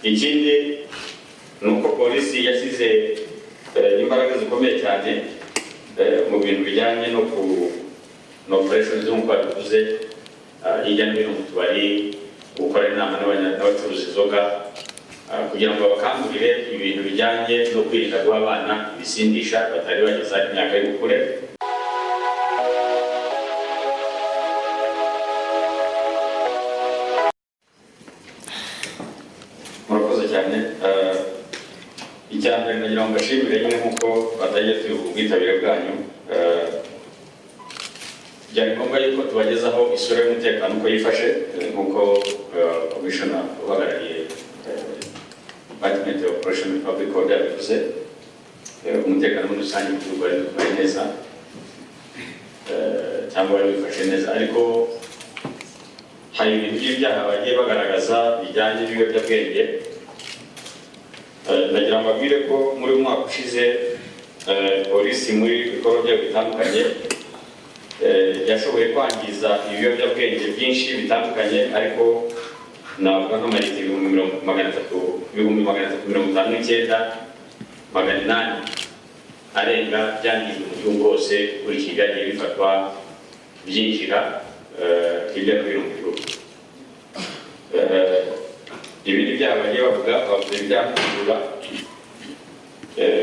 Ikindi ni uko polisi yashyize imbaraga zikomeye cyane mu bintu bijyanye no ku na operation, nk'uko babivuze, hirya no hino mu tubari, gukora inama n'abacuruza inzoga kugira ngo babakangurire ibintu bijyanye no kwirinda guha abana ibisindisha batari bageza imyaka y'ubukure. Murakoze cyane. Icya mbere nagira ngo mbashimire nyine nk'uko batangiye ubwitabire bwanyu. Byari ngombwa yuko tubagezaho isura y'umutekano uko yifashe, nk'uko commissioner uhagarariye Department of Operation Public Order yabivuze. Umutekano muri rusange mu gihugu wari neza cyangwa wari wifashe neza, ariko hari ibintu by'ibyaha bagiye bagaragaza bijyanye n'ibiyobyabwenge. Ndagira ngo mbabwire ko muri uyu mwaka ushize polisi muri bikorwa byayo bitandukanye yashoboye kwangiza ibiyobyabwenge byinshi bitandukanye, ariko navuga nk'amayinite ibihumbi mirongo magana atatu, 359,800 arenga byangijwe mu gihugu hose, ukurikije ibyagiye bifatwa byinjira hirya no hino mu gihugu. Ibindi byaha bagiye bavuga, bavuze ibyaha by'ubujura.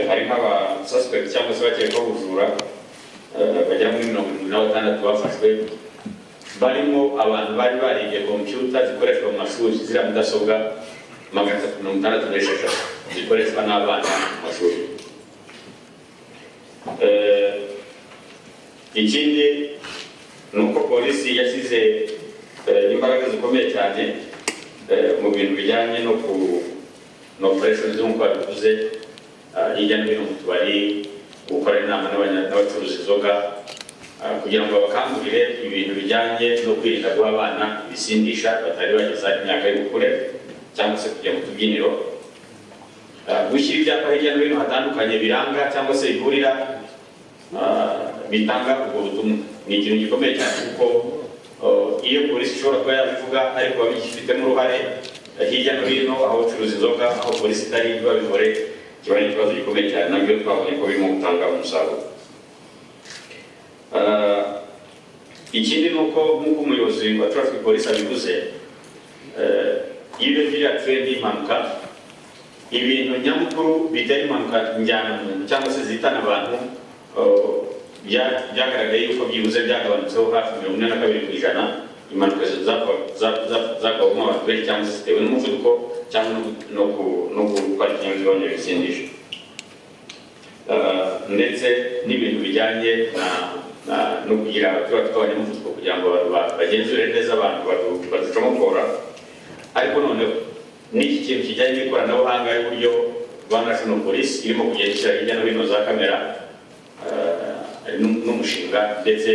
Harimo aba suspect cyangwa se bakekwaho ubujura bagera muri 76 bafashwe, barimo abantu bari baribye kompiyuta zikoreshwa mu mashuri, ziriya mudasobwa 366 zikoreshwa n'abana mu mashuri. Ikindi ni uko polisi yashyize imbaraga zikomeye cyane mu bintu bijyanye no ku na operation, nk'uko babivuze, hirya no hino mu tubari, gukora inama n'abacuruza inzoga kugira ngo babakangurire ibintu bijyanye no kwirinda guha abana ibisindisha batari bageza imyaka y'ubukure cyangwa se kujya mu tubyiniro. Gushyira ibyapa hirya no hino hatandukanye biranga cyangwa se bihurira, bitanga ubwo butumwa, ni ikintu gikomeye cyane, kuko iyo polisi ishobora kuba yabivuga, ariko babifitemo uruhare hirya no hino aho bacuruza inzoga, aho polisi itari, babikore, kiba ari ikibazo gikomeye cyane. Nabyo twabonye ko birimo gutanga umusaruro. Ikindi ni uko, nk'uko umuyobozi wa traffic police abivuze, iyo urebye iriya trend y'impanuka, ibintu nyamukuru bitera impanuka njyana muntu cyangwa se zihitana abantu, byagaragaye yuko byibuze byagabanutseho hafi 42%. Impanuka zakwagamo abantu benshi cyangwa se zitewe n'umuvuduko cyangwa no gutwara ikinyabiziga wongera ibisindisha, ndetse n'ibintu bijyanye no kugira tuba tugabanya umuvuduko kugira ngo abantu bagenzure neza abantu baducomokora. Ariko noneho n'iki kintu kijyanye n'ikoranabuhanga y'uburyo Rwanda National Police irimo kugenda ishyira hirya no hino za kamera, hari n'umushinga ndetse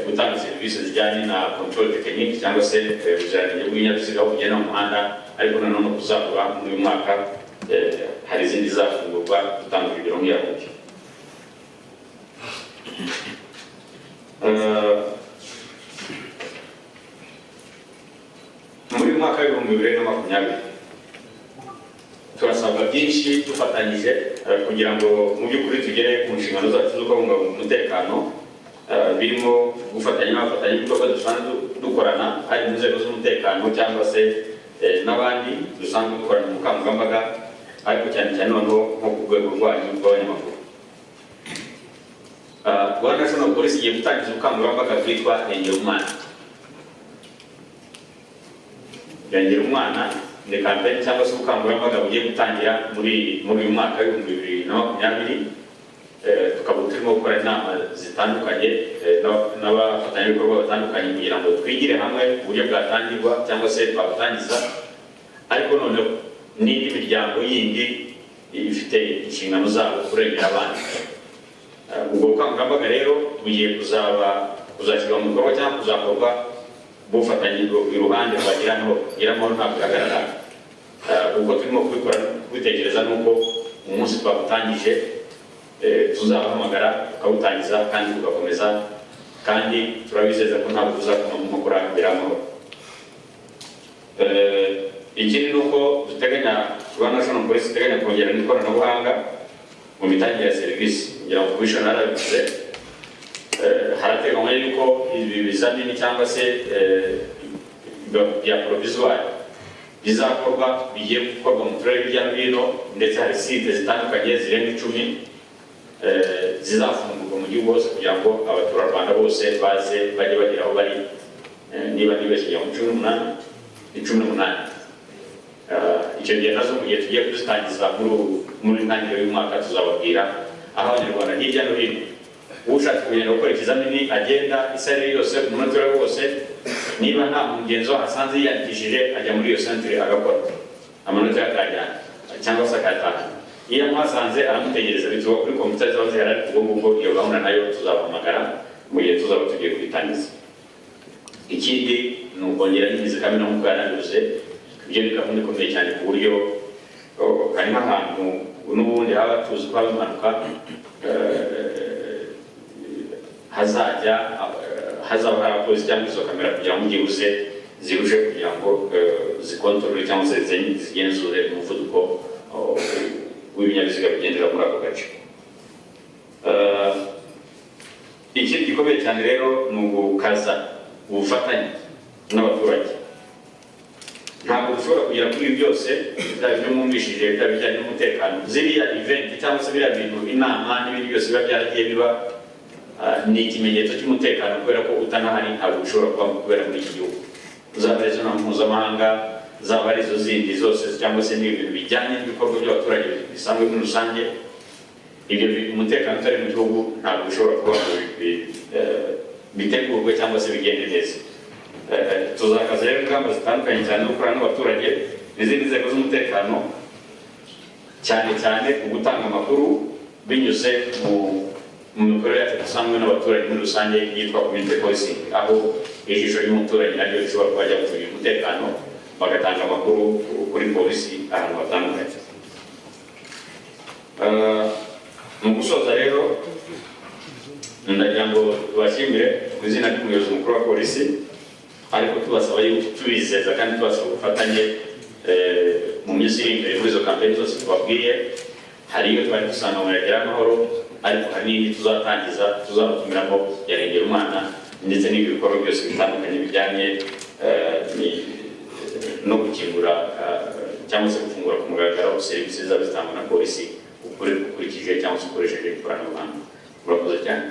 gutanga serivisi zijyanye na contrôle technique cyangwa se ubuziranenge bw'ibinyabiziga aho bugenda mu muhanda. Ariko noneho no kuzakora muri uyu mwaka, hari izindi zafungurwa, gutanga urugero nk'iya Huye. Muri uyu mwaka wa 2020 turasabwa byinshi dufatanyije kugira ngo mu by'ukuri tugere ku nshingano zacu zo kubungabunga umutekano, birimo gufatanya n'abafatanyabikorwa dusanzwe dukorana, hari mu nzego z'umutekano cyangwa se n'abandi dusanzwe dukorana mu bukangurambaga, ariko cyane cyane noneho nko ku rwego rwanyu rw'abanyamakuru. Rwanda National Police igiye gutangiza ubukangurambaga bwitwa Rengera Umwana. Rengera Umwana ni kampeni cyangwa se ubukangurambaga bugiye gutangira muri uyu mwaka wa 2020. Tukaba turimo gukora inama zitandukanye n'abafatanyabikorwa batandukanye kugira ngo twigire hamwe uburyo bwatangirwa cyangwa se twabutangiza, ariko noneho n'indi miryango yindi ifite inshingano zabo kurengera abana. Ubwo bukangurambaga rero bugiye kuzaba kuzashyirwa mu bikorwa cyangwa kuzakorwa bufatanye iruhande rwa Gira Amahoro Ntabwo Ihagarara. Ubwo turimo kubikora, kubitekereza, nuko umunsi twabutangije tuzabahamagara tukawutangiza kandi tugakomeza, kandi turabizeza ko ntabwo tuzakoma mu nkokora Gira Amahoro. Ikindi ni uko duteganya, Rwanda National Police iteganya kongera n'ikoranabuhanga mu mitangire ya serivisi. Kugira ngo commissioner yarabivuze, harateganywa yuko ibi bizamini cyangwa se bya provisoire bizakorwa, bigiye gukorwa mu turere hirya no hino, ndetse hari site zitandukanye zirenga 10 zizafungurwa mu gihugu hose kugira ngo abaturarwanda bose baze bajye bagera aho bari. Niba ntibeshye mu 18, ni 18. Icyo gihe nazo mu gihe tugiye kuzitangiza muri ntangiriro y'umwaka, tuzababwira aho abanyarwanda hirya no hino, ushatse kugenda gukora ikizamini agenda isaha iyo yose, ku munota uwo ari wo wose. Niba nta mugenzi we ahasanze yiyandikishije, ajya muri iyo centre agakora, amanota ye akayajyana cyangwa se akayatanga. Iyo amuhasanze aramutegereza, bituruka kuri kompiyuta ziba zihari. Ariko ubwo ngubwo iyo gahunda nayo tuzabahamagara mu gihe tuzaba tugiye kuyitangiza. Ikindi ni ukongera n'imizi kamena nk'uko yarabivuze. Ibyo ni gahunda ikomeye cyane ku buryo harimo ahantu n'ubundi haba tuzi ko haba impanuka, hazajya hazaba hari abapolisi cyangwa izo kamera kugira ngo byibuze zirushe kugira ngo zikontorore cyangwa se zigenzure umuvuduko w'ibinyabiziga bigendera muri ako gace. Ikindi gikomeye cyane rero ni ugukaza ubufatanye n'abaturage. Ntabwo dushobora kugera kuri ibi byose, byaba ibyo mwumvishije, byaba ibijyanye n'umutekano, ziriya event cyangwa se biriya bintu, inama n'ibindi byose biba byaragiye biba, ni ikimenyetso cy'umutekano, kubera ko utanahari ntabwo bishobora kuba kubera muri iki gihugu. Zaba ari izo nama mpuzamahanga, zaba ari izo zindi zose, cyangwa se n'ibintu bijyanye n'ibikorwa by'abaturage bisanzwe muri rusange, ibyo umutekano utari mu gihugu ntabwo bishobora kuba ngo bitegurwe cyangwa se bigende neza. Tuzakaza rero ingamba zitandukanye cyane zo gukorana n'abaturage n'izindi nzego z'umutekano, cyane cyane mu gutanga amakuru binyuze mu mikorere yacu dusanzwe n'abaturage muri rusange yitwa community policing, aho ijisho ry'umuturage naryo rishobora kuba rajya gucungira umutekano, bagatanga amakuru kuri polisi ahantu hatandukanye. Mu gusoza rero, ndagira ngo tubashimire mu izina ry'umuyobozi mukuru wa polisi, ariko tubasaba yuko, tubizeza kandi tubasaba ubufatanye mu minsi iri imbere muri izo kampeni zose tubabwiye. Hari iyo twari dusanga mu Iragira Amahoro, ariko hari n'indi tuzatangiza tuzabatumiramo yarengera umwana, ndetse n'ibi bikorwa byose bitandukanye bijyanye no gukingura cyangwa se gufungura ku mugaragaro serivisi zizaba zitangwa na polisi ukurikije cyangwa se ukoresheje ikoranabuhanga. Murakoze cyane.